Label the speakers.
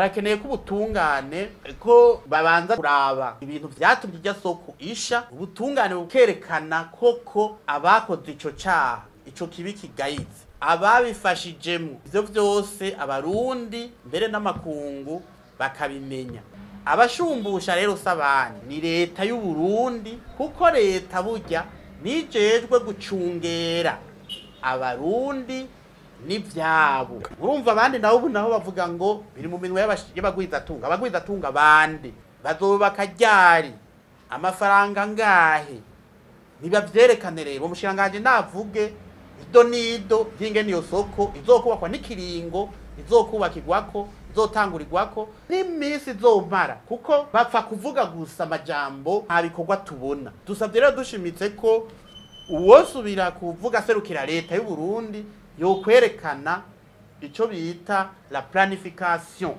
Speaker 1: Harakeneye ko ubutungane, ko babanza kuraba ibintu vyatumye irya soko isha, ubutungane bukerekana koko abakoze ico caha, ico kibi kigayitse, ababifashijemwo. Ivyo vyose Abarundi mbere n'amakungu bakabimenya. Abashumbusha rero s'abandi, ni leta y'u Burundi, kuko leta burya nijejwe gucungera Abarundi n'ivyabo. Urumva abandi nabo ubu naho bavuga ngo biri mu minwe y'abagwizatunga. Abagwizatunga bande? Bazobaka ryari? Amafaranga ngahe? Ntibavyerekane rero. Umushikiranganji navuge ido nido vy'ingene iyo soko izokubakwa, n'ikiringo izokubakirwako, izotangurirwako, n'iminsi izomara, kuko bapfa kuvuga gusa amajambo, nta bikorwa tubona. Dusavye rero dushimitse ko uwosubira kuvuga aserukira leta y'u Burundi yokwerekana ico bita la planification.